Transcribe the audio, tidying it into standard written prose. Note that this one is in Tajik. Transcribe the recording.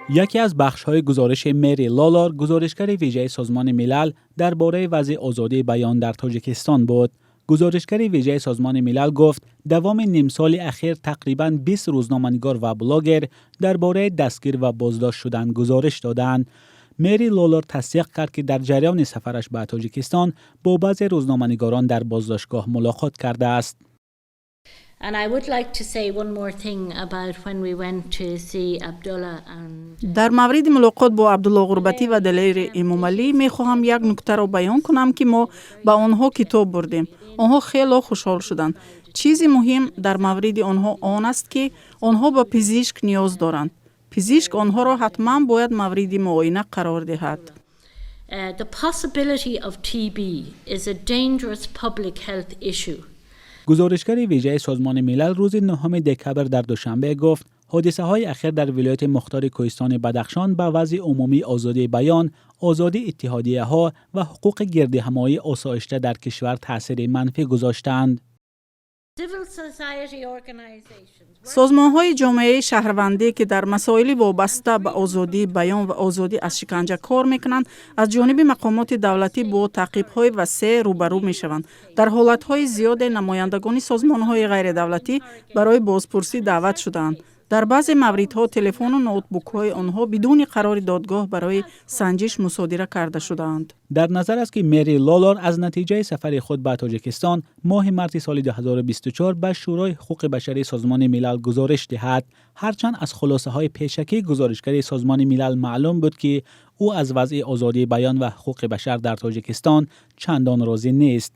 Яке аз бахшҳои гузориши Мери Лолор, гузоришгари вижаи Созмони Милал дар бораи вазъи озодии баён дар Тоҷикистон буд. Гузоришгари вижаи Созмони Милал гуфт, давоми нимсоли ахир тақрибан 20 рӯзноманигор ва блогер дар бораи дастгир ва боздошт шудан гузориш доданд. Мери Лолор тасдиқ кард, ки дар ҷараёни сафараш ба Тоҷикистон бо баъзе рӯзноманигорон дар боздоштгоҳ мулоқот кардааст. And I would like to say one more thing about when we went to see Abdullah and Дар мавриди мулоқот бо Абдулло Ғурбатӣ ва Далери Эмомалӣ мехоҳам як нуктаро баён кунам, ки мо ба онҳо китоб бурдем. Онҳо хело хушҳол шуданд. Чизи муҳим дар мавриди онҳо он аст, ки онҳо ба пизишк ниёз доранд. Пизишк онҳоро ҳатман бояд мавриди муоина қарор диҳад. The possibility of TB is a dangerous public health issue. Гузоришгари вижаи Созмони Милал рӯзи 9 декабр дар Душанбе гуфт, ҳодисаҳои ахир дар вилояти мухтори кӯҳистони Бадахшон ба вазъи умумии озодии баён, озодии иттиҳодияҳо ва ҳуқуқи гирдиҳамоии осоишта дар кишвар таъсири манфӣ гузоштаанд. Civil society organizations Созмонҳои ҷомеаи шаҳрвандӣ, ки дар масоили вобаста ба озодии баён ва озодӣ аз шиканҷа кор мекунанд, аз ҷониби мақомоти давлатӣ бо таъқибҳои васеъ рӯбарӯ мешаванд. Дар ҳолатҳои зиёде намояндагони созмонҳои ғайридавлатӣ барои бозпурсӣ даъват шудаанд. Дар баъзе мавридҳо телефону ноутбукҳои онҳо бидуни қарори додгоҳ барои санҷиш мусодира карда шудаанд. Дар назар аст, ки Мери Лолор аз натиҷаи сафари худ ба Тоҷикистон моҳи марти соли 2024 ба Шӯрои ҳуқуқи башарии Созмони Милал гузориш диҳад. Ҳарчанд аз хулосаҳои пешакии гузоришгари Созмони Милал маълум буд, ки ӯ аз вазъи озодии баён ва ҳуқуқи башар дар Тоҷикистон чандон розӣ нест.